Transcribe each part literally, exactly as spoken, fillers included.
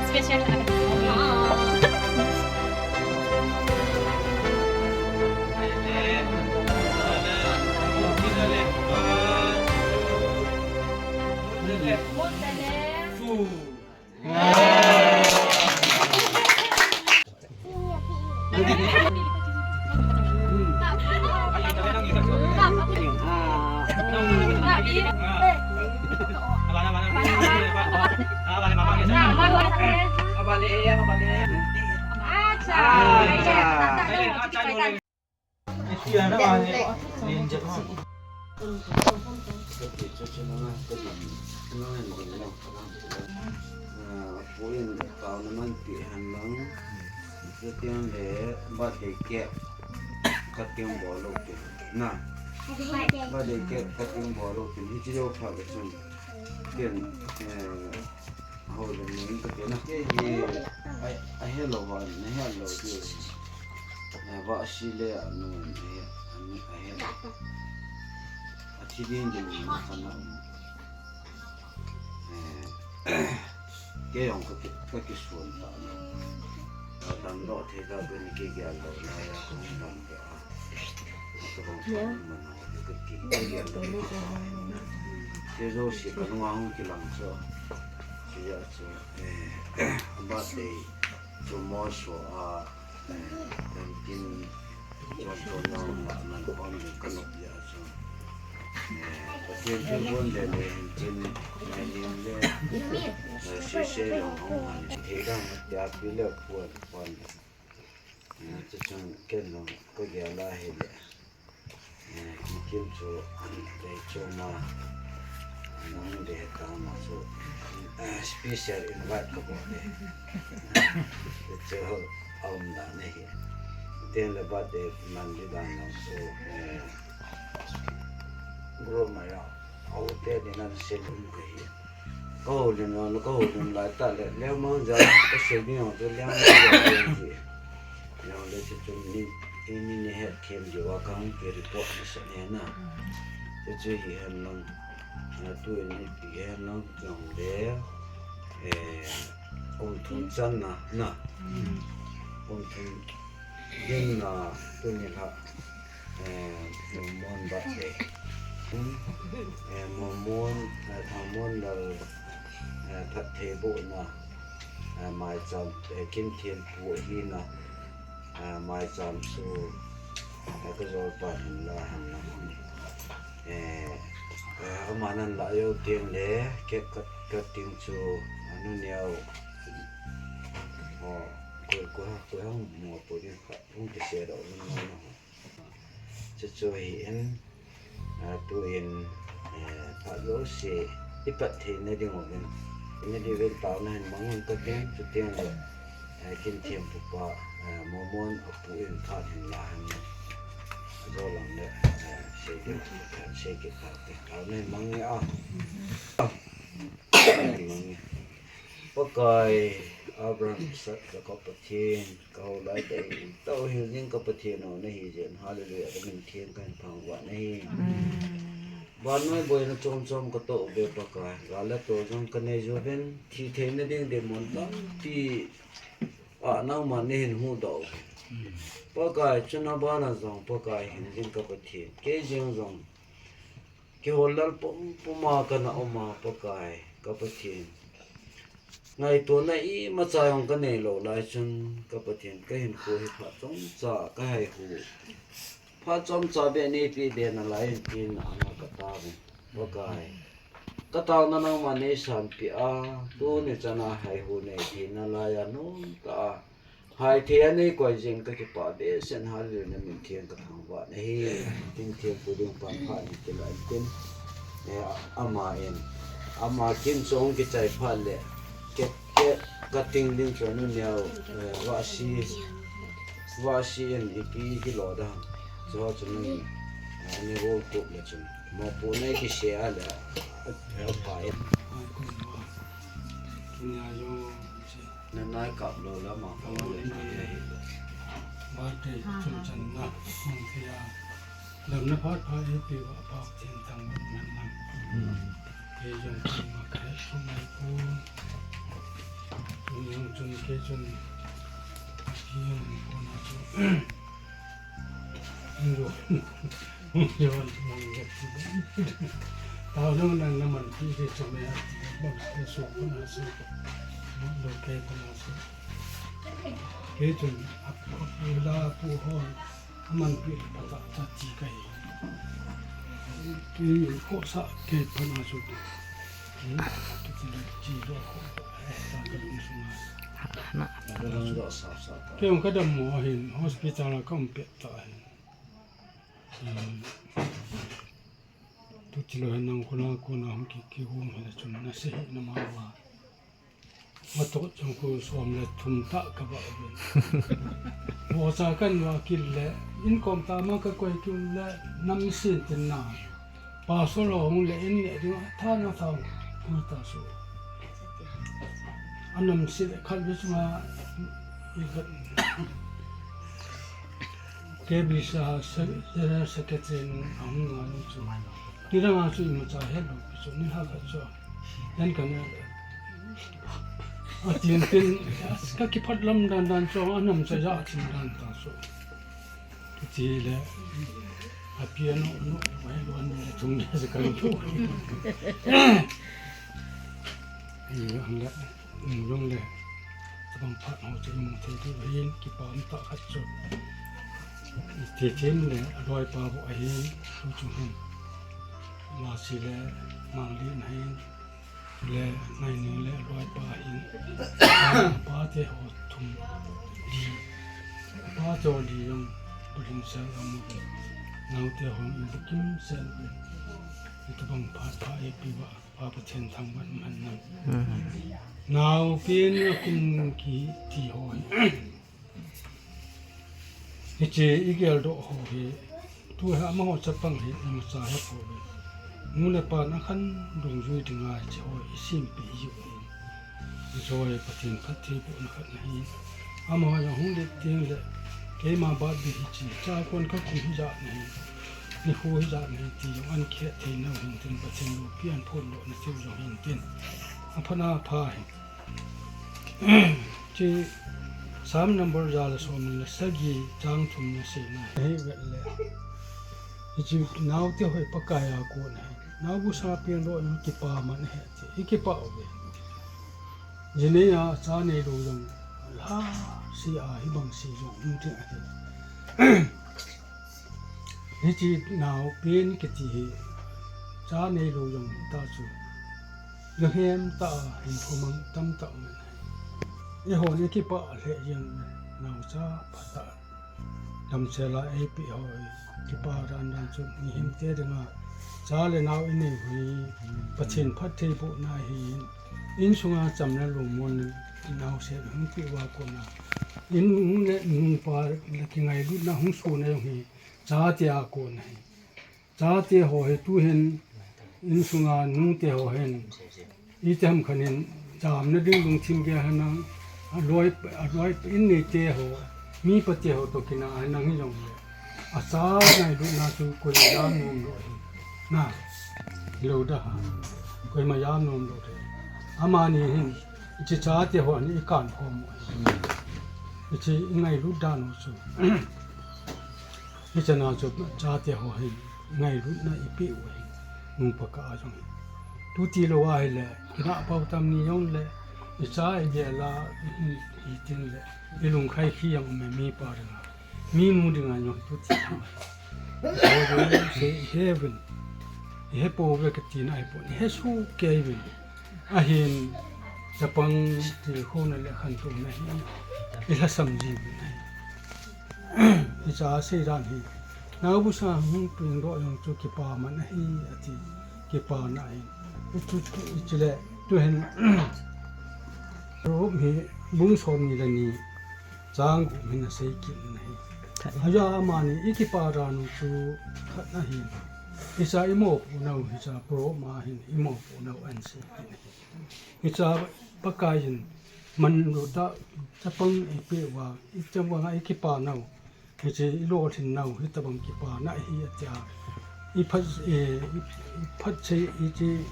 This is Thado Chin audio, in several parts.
Special talaga. Apu in taona naman pi hen lang, chuteng le birthday cake cutting bol lou tin. Na, birthday cake cutting bol lou tin. Hiche jou phat le chun ken, eh, hou le ning kati na. Kei hi, a, ahelou va, nahelou diu. Eh, va si le anu, eh, anu, ahe. Athi ding ding ni ma kana. Eh, kei jong ka ki, ka kisuan ta na. Ka damdoh thei ta ka ni kei gel lou na ya ka hung damdoh a. Ka bang sa ni man a ka ki, kei gel lou na. Kei jouse ka nung a hung kilang chu. Kei a chu, eh, birthday chu mo so a. Ken tin, chon chon nau la nan kon din ka nop ya chu. Eh, Pathen thilgon le le hin tin, eh, lim le, eh, sese jong hung han. Thei dang tia pi le puan, puan. Eh, chu chun ken jong ka gel a hile. Eh, Kim chu, eh, choma, nang de tama chu, eh, special invite ka bol e. Chu aum dan ahi. Ten le birthday man di dan jong chu, eh, group mai a, au te ni nan sen um ka hi. Ka houlim jong, ka houlim lai tah le, Liangmang jong, ka sei ding jong chu Liangmang jong chu. Jong le chu chun ni, ni, ni het them diu a ka hung ki report na sa ne na. Chu chu hi hen lang, a, tu in ni pi hen lang jong le, eh, kum thum chan na, na. Kum thum din na, tu ni la. Eh, Mormon birthday. Hmm? Eh, Mormon, eh, Thangmon lal, eh, phattheibohna, eh, maicham, eh, Kimthenpu hina, eh, maicham chu, eh, ka jolpa hin la han la. Eh, eh, ama nan la jou teng le, cake cut, cutting chu, anu neo. Oh, koi, koi, koi hung mo po din kha, hung kise da, hung mo na. Chu chu hi in, a, tu in, eh, phat jouse i phat theina ding uvin. Ina diuvin taona hin mang un ka tin, chuteng le, eh, Kimthenpu pa, eh, Mormon apu in phat hin la hen. Ajo lang le, eh, sei ding, sei kit ta te. Taona hin mang e a. Mang e. Pakai, Abraham, Isaac, Jacob Pathen, ka houlai tah in, tao hil ding ka Pathen o nahi jeh in, hallelujah, ka min theng ka hin thangvah nahi. Vannoi boina chom chom ka toh uve Pakai, gal le tol jong ka nei uvin, thi theina ding demon tampi a nangman nei hin huhdoh uvin. Pakai, chuna bana jong Pakai hil ding ka Pathen, kei jeng jong, kihol lal pum pum a kana um a Pakai, ka Pathen. Ngaitona imacha jong ka nei lou lai chun, ka Pathen, ka hinkho hi phat chomcha ka haihu. Phat chomcha beh neipe be nalai in tin ana ka taovin. Pakai, ka taona nangman nei sanpeh a, tuni chana haihu nei theina laiya nomtah a hai thei a nei koi jing ka kipah behseh in, hallelujah, na min theng ka thangvah nahi. Kimthenpu ding pan phat in kila in tin. Eh, ama in, ama Kim chu hung kichai phat le, cake, cake cutting ding chu anu neo, eh, Vahsi, Vahsi in ipi kilo da. Chu ho chu nun, eh, ani gol tup le chun. Mopo nei kise a le, eh, pa in. Nanai kap lou lama ko le na he hi. Birthday chun chan na, hung thei a. Lam na phat phat e pe va pa theng thang na na. Kei jong chun ma kei sum mai pon. Tun jong chun kei chun. Kei jong pon a chu. Tun jong. Tun jong mang get. Tao jong nang na man ti ti chu me a ti. Bang kei sum pon a su. Bang kei pon a su. Kei chun a pu la pu ho. Aman pi le pata ta ti kai. Kei khosa kei phan a su. Kei ti le ti lo kho. Ta ka lung sunga. Na. Kei ong ka dammo hin hospital a ka um pet ta hin. Tuti lo hin nang kona kona hung ki ki hung hin chun na se hi na ma wa. Mato chang khu som le thum ta ka ba bin. Bo cha kan wa kil le, in kom ta ma ka koi kil le, nam sin tin na. Pa so lo hung le in le ding tha na tha ma ta so. Anam si le khal bi chunga i khat. Ke bi sa se se se ke chen a hung nga nu chu. Ni dang a chu i ma cha he lo bi chu ni ha khat chu. Yan ka ne. A tin tin ka ki phat lam dan dan chu anam cha ya chin dan ta chu. Ti le, a piano no, vai lo an le thum le se kan tu. Ei, ang le, ang long le, tabang phat ho che mong thei tu hin, kipa um ta khat chu. Te chen le, a loi pa bo a hin, tu chu hin. Ma si le, mang lin hin. Le ngai ni le loi pa hin. Pa te ho thum li. Pa te ho li jong bulim sel a mu. Nau te ho in bukim sel ve. Itu bang pa pa e pi ba pa pa chen thang ban man nang. Nau pen a kum ki ti ho. Hiche i geldoh ho hi, tu hi amaho chapang hi imacha hepouve. Nu le pa na khan dungjui dinga hiche ho i sempeh jiu hi. Hiche ho hi Pathen phattheibohna khat ahi. Amaho jong hung let teng le, keima birthday hiche, chakon kakum hijat nahi, nikho hijat nahi ti jong an kihet thei nau hin tin Pathen loupi an phondohna thei jong hin tin. Aphat na pha hi. Hiche Psalm number ja le som ni le sagi chang thum na seina hi vet le. Hiche nau te ho hi Pakai a kon ahi. Nau bu sa pen lo in kipa man ahi ti. I kipa uve. Ji nei a cha neilou jong la si a hi bang si jong um ding ahi. Hiche nau pen kiti hi cha neilou jong ta chu. Lunghem tah a hinkho mang tamtah um ahi. Eihon i kipah lheh jeng naocha phatah damsel a eipeh ho hi kipa dan dan chu mihemte dinga cha le nao i nei u hi Pathen phattheibohna ahin, insunga cham le lungmonna naosen hung peh uva kona in nu le nupa le kingailutna hung sohna jong hi chate a kon ahi. Chate ho hi tuhin insunga nute ho hin itiham khat in chamna ding lungthim gel henlang, aloi, aloi in neite ho, mipa te ho toh kinah henlang hijongle, acha ngailutna chu koima jam nom lou ahi. Na, hilou da ha, koima jam nom lou ahi. Amani hin, hiche chate ho hin i kan khom u ahi. Hiche i ngailut dan u chu. Hichana chu chate ho hin ngailutna i peh u ahi, nupa kah a jong hi. Tuti lou ahile, kinah pau tam ni jong le, i cha i gel a, i, i tin le, i lungkhai khi jong um e mipa dinga. Minu dinga jong tuti lou ahi. Ho jong se i he uvin, i he pouve kati na ahipon, i he soh kei uvin. Ahin, chapang tilkhouna le khantouna hi i lhasam jiuvin ahi. Hiche a seidan hi, naobu sa hung pengdoh jong chu kipa man ahi, ati, kipana ahi. Hichu, hichu le, tuhin, Proverb hi, bung somni le ni, chang gup hin asei kit in ahi. Aja amani i kipa dan u chu khat ahi. Hicha i mopohnau, hicha Proverb ma hin i mopohnau ahin sei kit in ahi. Hicha Pakai in manlu tah, chapang eipeh uva, i chapang a i kipanau, hiche i lolhinnau, hitobang kipana ahi atia. I phat, eh, i, i phat sei, hiche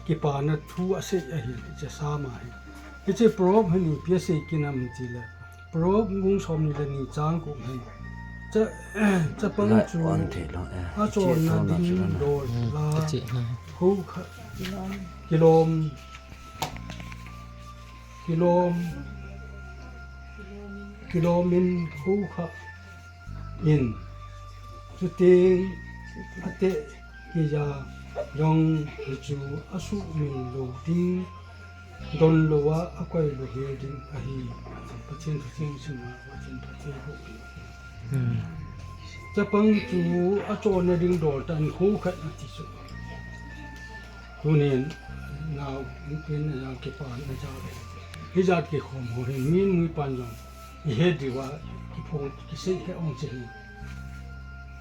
Kipana thu asei ahi, hiche Psalm a hi. Hiche Proverb hi ipi asei kit ham itile, Proverb bung somni le ni chang ko hin. Cha, chapang chu achonna ding dol la, khoukhah, kilom, kilom, kilom in khoukhah in, chuteng ateh keija jong hichu asuhmil lou ding, donlouva akoi louhel ding ahi. Pathen thu cheng sima, Pathen phatthei boh. Chapang chu achonna ding dol tah in khoukhah in ati chu. Tunin nao, pen na jao, kipana jao. Hijat kikhom ho hin min muipan jong ihe diuva kiphong kisei he ong che hi.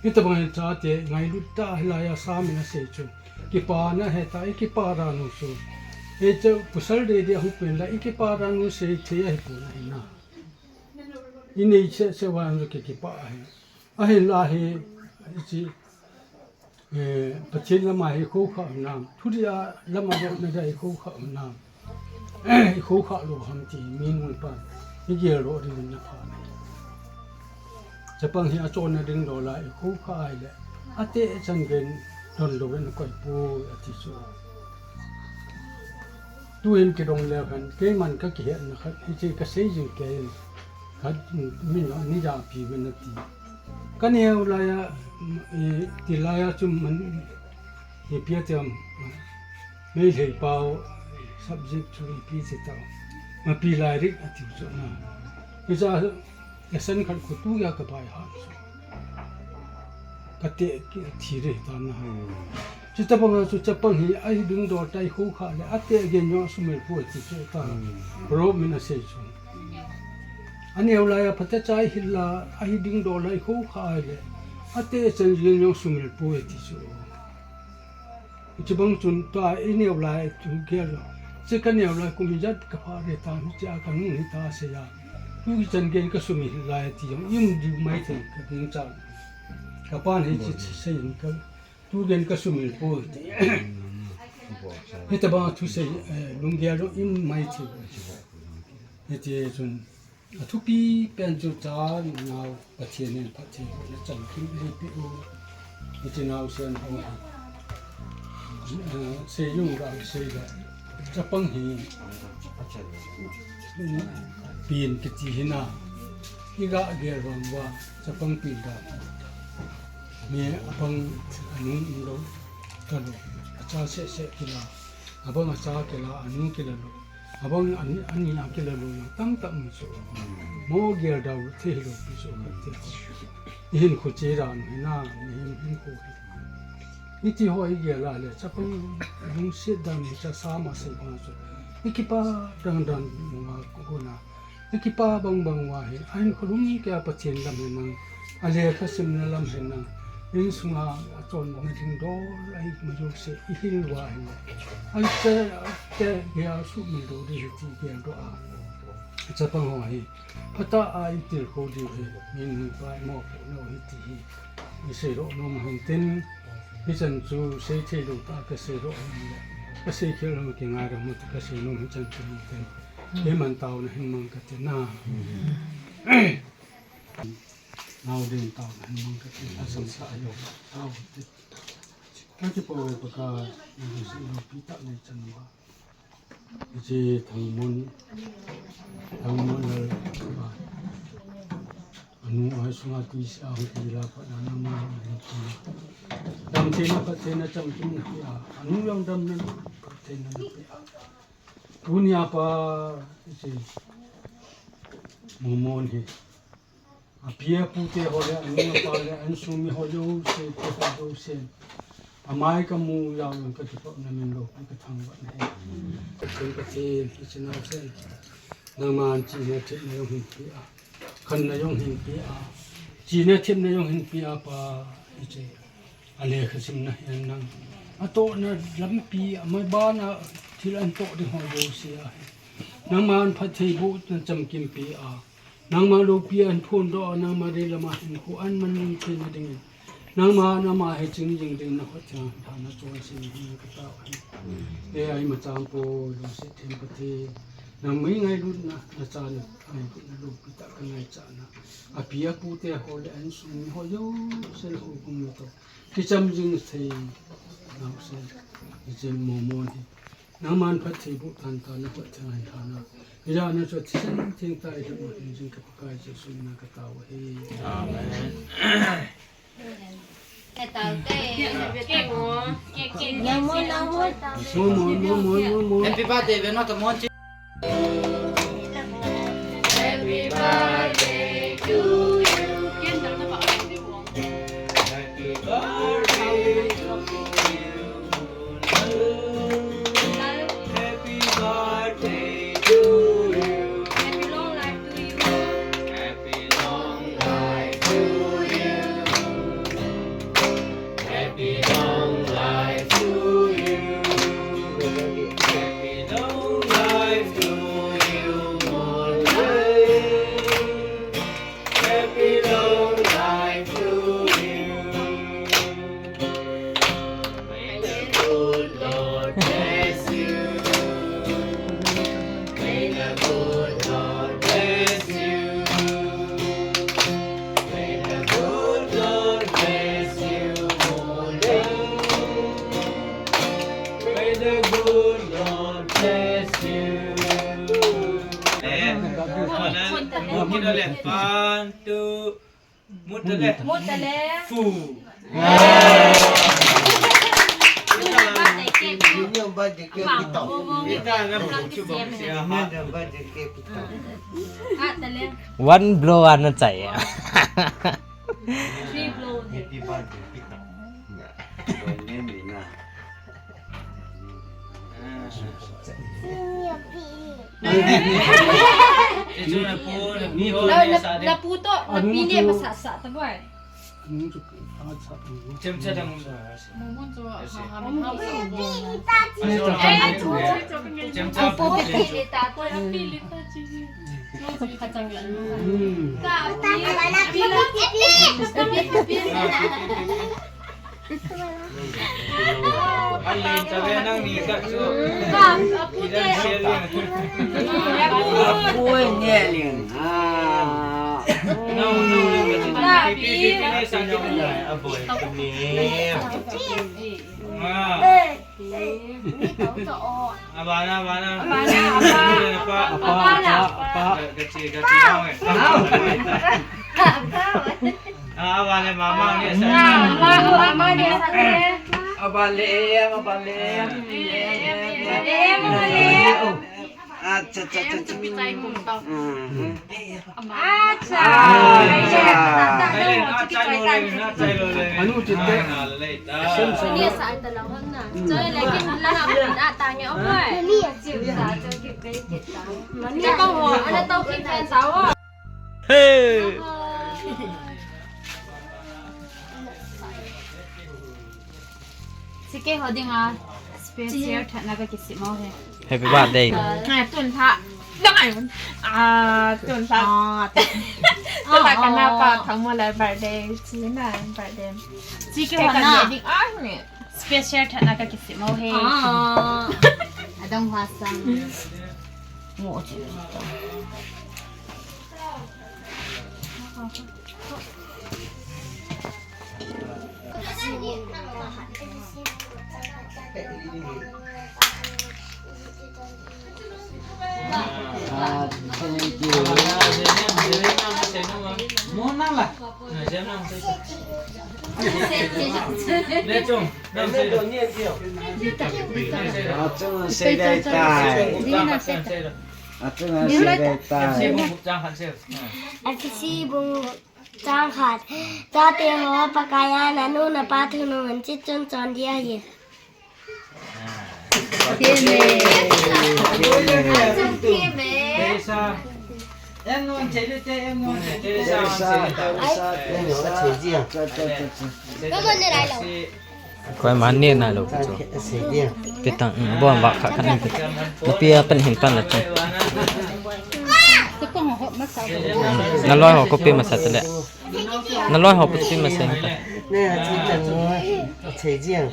Hitabang chate ngailut tah hilai a Psalm in asei chu. Kipana heta, ikipa dan u chu. Hiche pasal deidei ahung pen la, ikipa dan u seithei ahipon ahi na. Inei cheh cheh uva jong kipah ahi. Ahinla hi, hiche, eh, Pathen lama hi khoukhah u nam, thudih a lama jotna dia hi khoukhah u nam, i khoukhah lou ham ti min muipan igel lou ding in apha. Chapang hi achonna ding dol a i khoukhah ahile, ateh chan gei in donlou in akoi poi ati chu. Tuhin kidong leu hen, keiman kakihetna khat, hiche kasei jing kei in, khat, min ani japi min ati. Kaneo lai a, i, ti lai a chu man, ipi ati ham, Meitei pao, subject chu ipi ti tao, Mapi Lairik ati chu na. Hiche lesson khat khu tu gei a kabai hat chu. Kateh kithi ding tan na. Chutabang a chu chapang hi ahi ding dol tah a i khoukhah le, ateh gei in jong asumil poi ti chu ta. Proverb min asei chu. Aneo lai a phatecha ihil a, ahi ding dol a i khoukhah le, ateh chan gei in jong sumil poi ti chu. Hiche bang chun tua ineo lai thu gel lou. Hiche kaneo lai kum ijat kapha ding tam, hiche a kanu in hita asei a. Tu hichan gei in kasumil lai ti jong, i um diu maithei kading chan. Kapan hiche seiyin ka, tu gei in kasumil poi ti. Hitabang a thusei, eh, lunggel jong i um maithei. Hiti chun, athupi pen chu cha nao Pathen in phattheibohna chamkim eipeh u. Hiche naosen ho hi, eh, seijong gasei le, chapang hi, pen kiti hi na, iga gel vang uva, chapang pen dan. Mi apang anung umlou talou, acha seh seh kila, abang acha kila, anung kila lou. Abang ani, ani a kila lou jong tamtah um chu. Mo gel dau thei lou pi chu khat te. Ihinkho che dan u hina, mihem hinkho hi. Hiti ho igel a le, chapang lungset dan u cha Psalm a sei bang chu. Ikipa dang dan u nga ko na. Ikipa bang bang uva hi, ahinkho lungkei a Pathen lam hinam, alekha simna lam hinam, insunga achonna ding dol ahi ma jouse ihil uva hi. Ahi che, te gei a sumil lou ding hi ti gel doh a. Chapang ho hi, phatah a itilkhou diu hi, min muipa imopohna u hi ti hi, isei doh nom u hin tin, hichan chu seithei lou tah kasei doh u hin le, kasei khel lou kingai dam u ti kasei nom hichan chu hin tin. Keiman taona hin mang kate na. Nao din taona hin mang kate na, sangsa a jong tao te. Kakipah uve Pakai, nang seilopi tah nei chan uva. Hiche Thangmon, Thangmonlal, anu a sunga tui seh a hung kila pat na nangma hin kila. Damtheina, phattheina, chamkimna peh a, anu jong damna, phattheina napeh a. Tunia Pa, hiche Momon hi, api apu te ho le, anu apa le, insung mi ho jouse, te ho jousen, amai kamu jal un kakipah na min loupi kathangvah na ahi. Pathen, Pathen, hiche naosen, nangman chihna thepna jong hin peh a, khanna jong hin peh a, chihna thepna jong hin peh a Pa, hiche alekha simna hihen lang, atohna lampi, amai bana thil ahin toh ding ho jouse ahi. Nangman phattheibohna chamkim peh a, nangma loupi ahin phondoh a, nangma deilama hinkho ahin manlhun theina dingin, Nangma, nangma hichin jing ding na khut thang thang na chonse ding ka tao ahi. Ei, ima chang po, lungset them Pathen. Nang mi ngailutna, na chanu ngailutna, lungpi tah ka ngaichana. Api apu te ho le insung mi ho jouse le houkum mi to. Kicham jing thei, naosen. Hichin momon hi. Nangman phatthei boh tan ta, na phatthei ngai tan a. Hijeh a na chu thisan theng ta, i dam mo jing ka Pakai Jesu min a ka tao ahi. Amen. Mo, mo, mo, mo, mo. Happy birthday, Venua, come on. Happy birthday to you. Happy birthday to you. Happy birthday to you. Happy long life to you. Happy long life to you. Happy long life to you. Happy long life to you, more life. Happy long life to you. May the good Lord bless you. May the good Lord bless you. May the good Lord bless you, more life. May the good Lord bless you. มุดเลย one, two. มุดเลย มุดเลย ฟู Union birthday cake kita. Kita na chu bom sia ha. Union birthday cake kita. One blow ana chai a. Three blow. Happy birthday kita. Na, na, na puto, na pili masasa ta boy. Apu ne ling ha. Aboi ne. Abana, abana. Abana, abana. Apa, apa, apa. Gachi, gachi. Abana, mama ni. Mama, mama ni. Abale, abale. Acha, acha, acha, acha. Acha. Anu chite. Ni sa ta lang hang na. Choi, lekin lang apun ata nge, oh boy. Ni ka ho, ana tau ki fan sao. Hey. Chike ho dinga special thatna ka kisem u ahi. Happy birthday. Ah, tun lha. Dang ai. Ah, tun lha. Ah, tun lha ka napa Thangmo le birthday. Chi na birthday. Chike ho na. Ding ah ni. Special thatna ka kisem u ahi. Ah. Adang ha sang. Ngo chi. Ah, thank you. Mo na la. Achung sei dai tai. Achung sei dai tai. Ephesi bung chang khat. Chate ho, Pakai a nanu napa thu nung chit chun chon dia ahi. Koima ne nai lou chu. Kitang, um, bon va kha kha ni. Napi a pen hin pan la chu. Na loi ho ko pe masa ta le. Na loi ho pe masa ta. Nè, a chei chang nge. A chei jiang.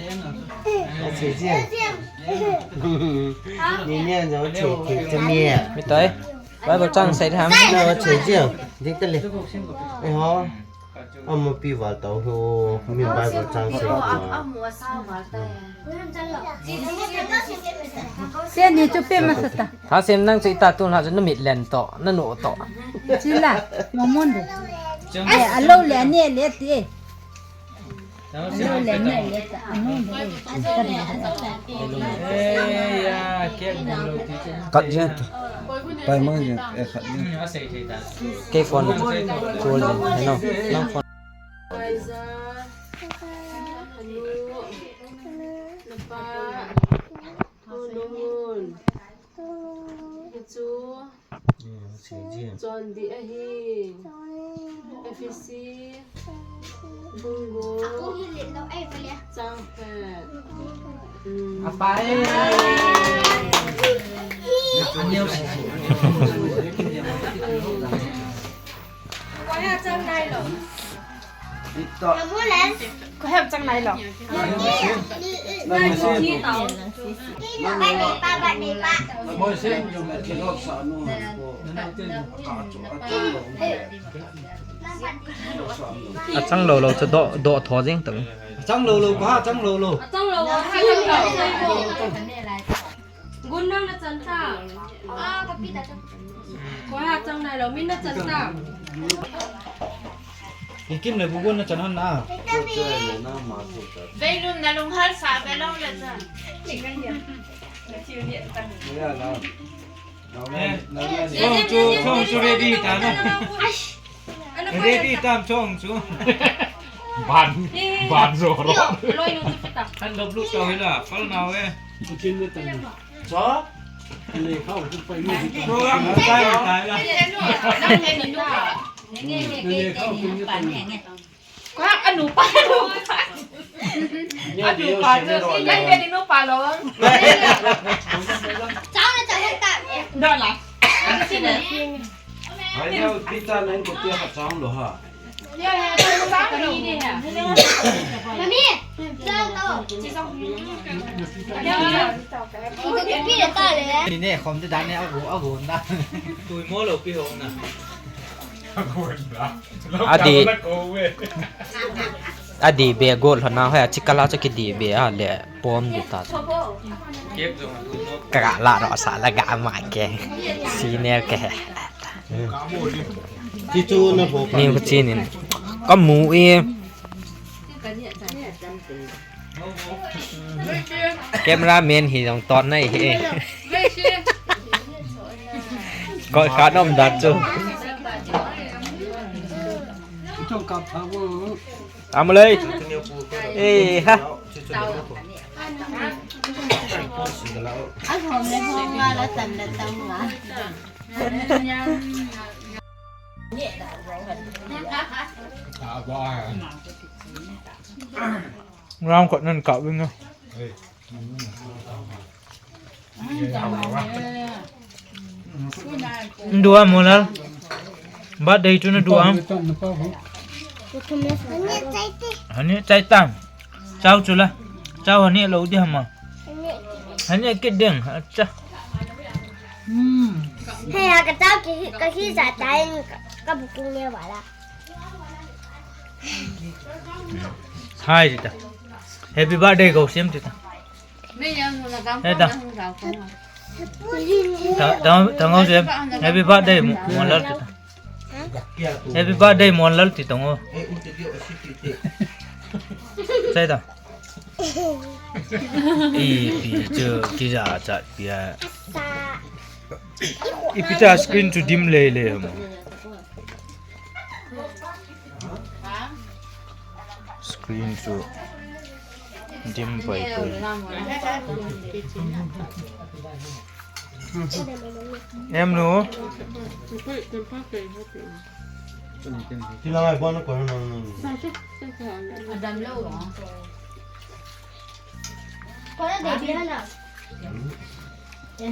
A chei jiang. Ni nè, a chei thei chang nge. Mi toi. Bible chang sei tham. Nè, a chei jiang. Ding ta le. Ei ho. Amapi val tau ho. Mi Bible chang sei tham. Seni chu pe masa ta. Tha sem nang chu ita tun ha chu na mit len to, na no to. Chila, mamon de. Eh, alo le, ane le ti. Alo le, ane le ta, ano de. Kat je to. Pai mang je, eh, kat je. Kei phone. Call je, hello. Nang phone. Napa. Hunun. Hichu. Chondih ahi. Ephesi. Bung gup. Chang khat. Apa eh. Ko hep chang nai lo. Achang lou lou chu doh, doh tho jing tang. Achang lou lou, ko ha chang lou lou. Achang lou lou, ha chang lou. Gun nang na chan ta. Ah, kapi ta. Ko ha chang nai lo, min na chan ta. Ikim le bu gun na chan han na. Veilum na lung hal sa ve lo le chan. Chong chu, chong chu ready ta na. Ready tam chong chu. Ban, ban jo ro. Loi nu chu ta. Kan dop lu ta hila, pal na we. Cho? Program tai tai la. Ko ha, anu pa, anu pa. Anu pa, anu pa lo. Chao na, chao na ta. Dala. Ai, na pita na ko tia ka chao lo ha. Mami, chao to. Ni ne khom te dan ne a go, a go na. Tui mo lo pi ho na. Adi. Adi be gol hona hoya chikala cha kidi be a le pom di ta. Ka la ro sa la ga ma ke. Senior ke. Ti chu na ho. Ni ko chi ni. Ka mu e. Camera man hi jong ton nai hi. Ko kha nom dan chu. Chong kap tha bo. Amulei. Eh ha. Alhom le hom nga la tam la tam nga. Ram kot nan kap vin na. Dua molal. Birthday chu na dua. Hani chai tam. Chao chu la. Chao hani lo di hama. Hani kit ding. Acha. Hmm. Hey, ha ka chao ki, ka ki sa tai ka, ka bu ku ne wala. Hai tita. Happy birthday ko sem tita. Hey ta. Ta, ta, ta ngau sem. Happy birthday mo, molal tita. Happy birthday molal tita ngo. Sai ta. Ipi chu kija chat pia. Ipi ta screen chu dim lele mo. Screen chu dim pai pai. Em nu. Ti la mai bon ko no no. Adam lo. Ko na de bi na. Ti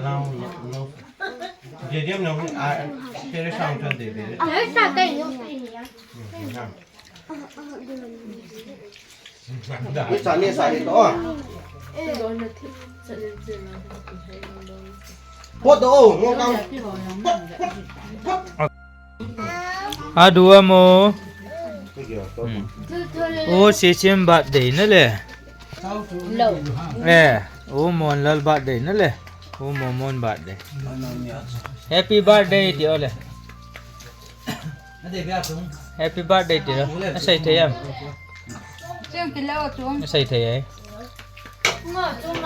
la no no. Dia dia na a tere sang tan de de. A sa kai no. Ni sa ni sa ni to. Pot do, oh, ngong kang. Adua mo. Hmm. O Sichin birthday na le. Lo. Eh, o Monlal birthday na le. O Momon birthday. Happy birthday ti o le. Happy birthday ti lo. Asei thei em? Asei thei ai.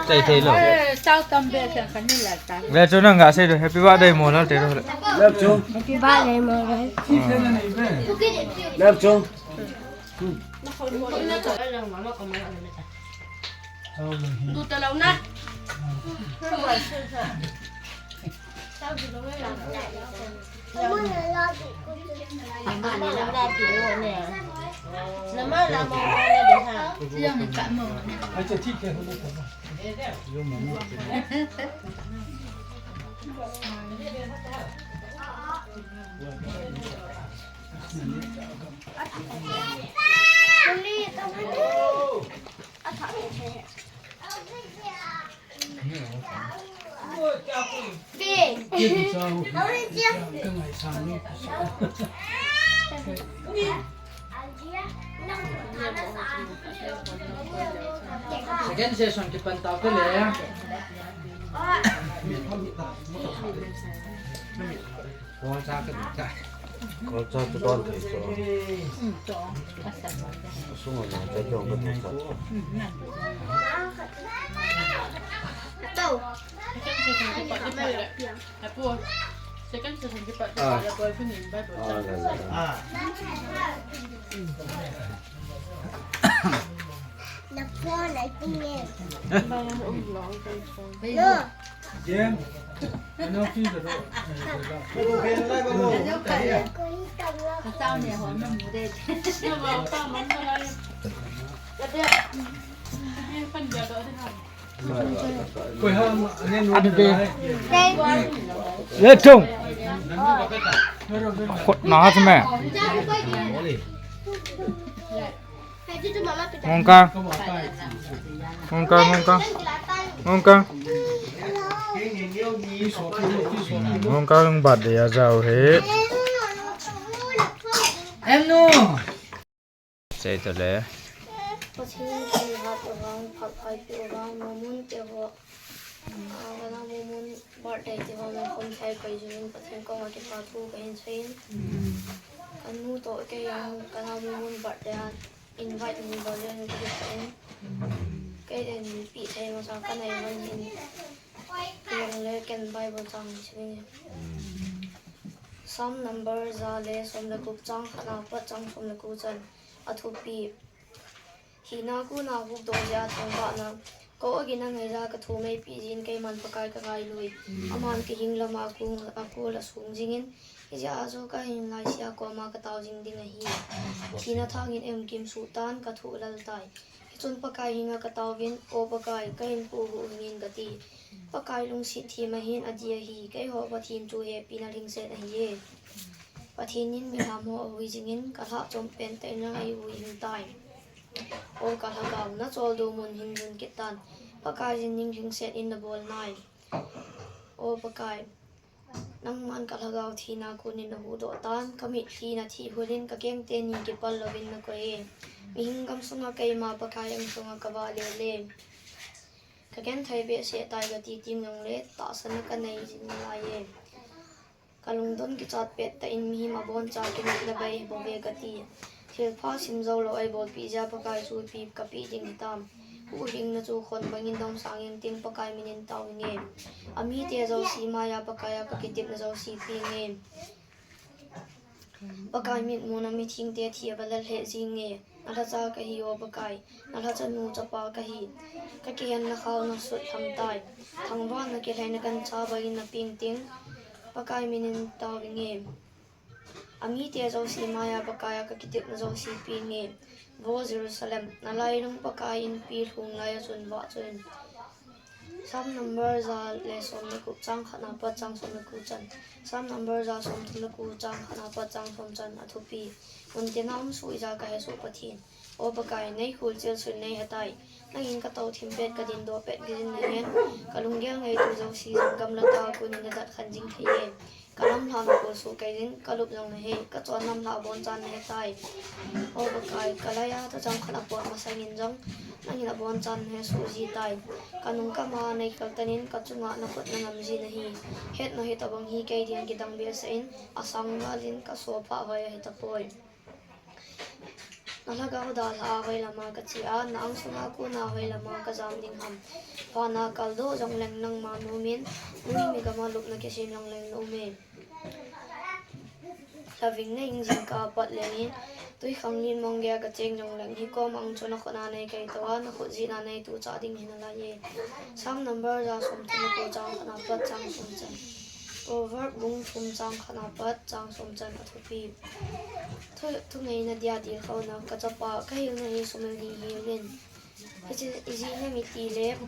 Asei thei lo. Eh, sao tam be kan kan ni la ta. Le chu nang ga sei lo. Happy birthday Monlal ti lo. Love chu. Happy birthday Monlal. Love chu. Du ta lo na. Second session kipan tau te le. Kol cha ka ta. Kol cha tu don thei chu. Sung na ta jong ka tu cha. Second session kipat tu. Second session kipat tu. Ah. Ala boy pun ni ba boy. Ah, la, la, la. Na phone, I think, eh. No. Jen, ano fi da do. Koi ha, ane no. Adu de. Le chung. Khut na ha me. Ngongkang. Ngongkang, Ngongkang. Ngongkang. Ngongkang birthday a jao he. Em nu. Sei to le. Pathen thangvah uvin, phattheipi uvin, Momon te ho. Ah, kana Momon birthday ti ho, Momon khom thei koi jun, Pathen koma kipa thu kahin seiyin. Kanu toh kei jong kana Momon birthday a invite ni bol le ni kei in. Kei in pi thei masa kana invite ni. Kei jong le ken Bible chang ni seiyin. Psalm number ja le som le gup chang khat na pat chang som le ko chan. Athupi. Hina kuna hukdoh jeh a thangvahna. Ka awgin a ngaija ka thum eipe jin keiman Pakai ka ngailui. Aman ka hing lama akul, akul asung jingin. Hijeh a chu ka hinlaisea koma ka tao jing ding ahi. Thina thangin emkim suh tan ka thuh lel tai. Hichun Pakai henga ka taovin, O Pakai, ka hinkho huhhingin ka ti. Pakai lungset them ahin adi ahi, keiho Pathen chu hepina lhingset ahiye. Pathen in mihem ho ahui jingin, ka lhachom pentah in nang eihuhhing tai. O ka lhagao, na choldo mun hin jun kit tan, Pakaiyin ning lhingset in na bol nai. O Pakai, nangman ka lhagao thina konin na huhdoh tan, ka mitlhi na thih hulin, ka kengte ni kipal louvin na koi e. Mihing gam sunga keima Pakai ang sunga ka vah lele. Ka genthei behseh tai ka ti teng jongle, tahsanna ka nei jing nalai e. Ka lungdon kichat pettah in mihem aboncha kinepna bei bou ve ka ti. Thilpha sim joulou eibolpeh jeh a Pakai chu ipi ka peh ding hitam. Huhhingna chu khon bangin dong sangin ting Pakai minin taovinge. Amite jouse maiya Pakai a ka kitepna jouse penge. Pakai mitmuna mithengte thi a ka lal lheh jinge. Na lhacha ka hi o Pakai, na lhachanu chapa ka hi. Ka kihenna khao na sutlham tai. Thangvahna kilhaina gancha bangin na peng ting, Pakai minin taovinge. Amite jouse maiya Pakai a ka kitepna jouse penge. Vo Jerusalem, na lailung Pakai inpi lhung laiya chun vah chun. Psalm number ja le som le gup, chang khatna pat chang som le ko chan. Psalm number ja som thum le ko, chang khatna pat chang som chan. Athupi: Muntina umsuh ijakai hesoh Pathen. O Pakai, neikholchil sun neihetai. Nangin katou thim pet, kadindoh pet jin nahen. Kalunggel ngeitu jouse jong gamlata a konin nadat khen jing thei e. Kalamlhah nakholsoh kei jin, kalup jong nahe, kachonna lamlhah abonchan nahetai. O Pakai, kalaiya thachang khat apot masangin jong, nangin abonchan nahesoh jitai. Kanung kama neikheltanin, kachunga nakhut nangam jin ahi. Hetna hitobang hi kei dinga kidang behseh in, asang val in kasophah hoi ahitapoi. Nalhagao dalha a hoilama kache a, na-angsunga kona hoilama kajam ding ham? Vana kaldoh jongleng nangma nomin, noimi gama lupna kisem jongleng naume. Lhaving nahing jingkah a pat lengin, twikhanglen mong geiya kacheng jongleng, hikoma hung chu nakhutna neikaitoa, nakhut jihna neituchah ding hinalaiye. Psalm number ja som thum le ko, chang khatna pat chang som chan. Proverb bung thum, chang khatna pat chang som chan. Athupi: Thu, thungeina dia dilkhouna. Kachapa, kahilna hi sumil hihel in. Hiche ijeh inem itile,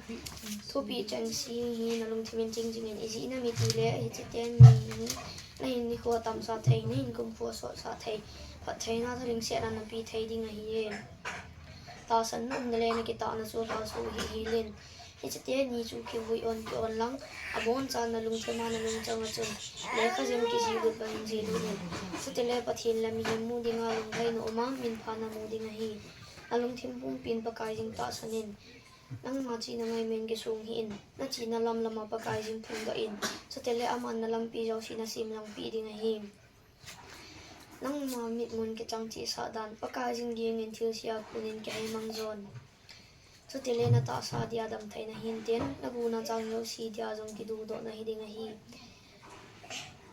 thupeh chengse hi nalungthimin ching jingin, ijeh inem itile hiche teni hi nahin nikho atamsah thei, nahin kumkho asotsah thei, phattheina thalhingsetna napeh thei ding ahiye. Tahsanna umna le nakitahna chu lhasuh hihel in. Hiche teni chu kivui on, ki-on lang, abonchan nalungthima nalungchanga chun lekha jem kijihlut bangin jihlut in. Chutile Pathen le mihem mu dinga lunglhaina uma, minpha namu ding ahi. Nalungthim pumpin Pakai jeng tahsan in. Nangma chihna ngaimen kisong hih in. Nachihna lamlama Pakai jeng phongdoh in. Chutile aman nalampi jouse nasemlangpeh ding ahi. Nangma mitmun kichang chehsah dan, Pakai jeng gingin thilse a konin kihaimang jon. Chutile natahsa dia damthei nahintin, naguna chang jouse dia jong kidudoh nahi ding ahi.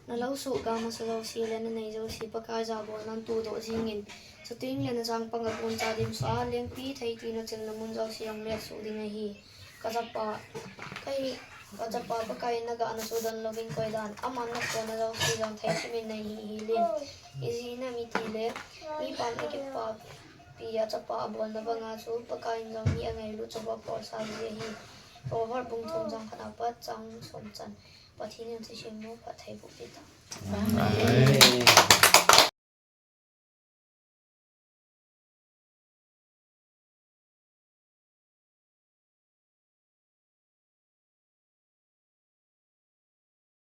Nalou soh ga masa jouse le nanei jouse Pakai jabolnan tohdoh jingin. Chutengle nachangpang aboncha dimsuh a, lengpithei tina chilna mun jouse jong letsuh ding ahi. Kachapa, kahi, kachapa, Pakaiyin nagahna chu donlouvin koi dan, aman nakona jouse jong thei thumin nei hihel in. Ijeh inem itile, mipan akipapi a chapa abolna banga chu Pakaiyin jong mi angailut chapa apolsah ji ahi. Proverb bung thum, chang khatna pat chang som chan. Pathen in thusim mu phatthei boh peh ta. Amen.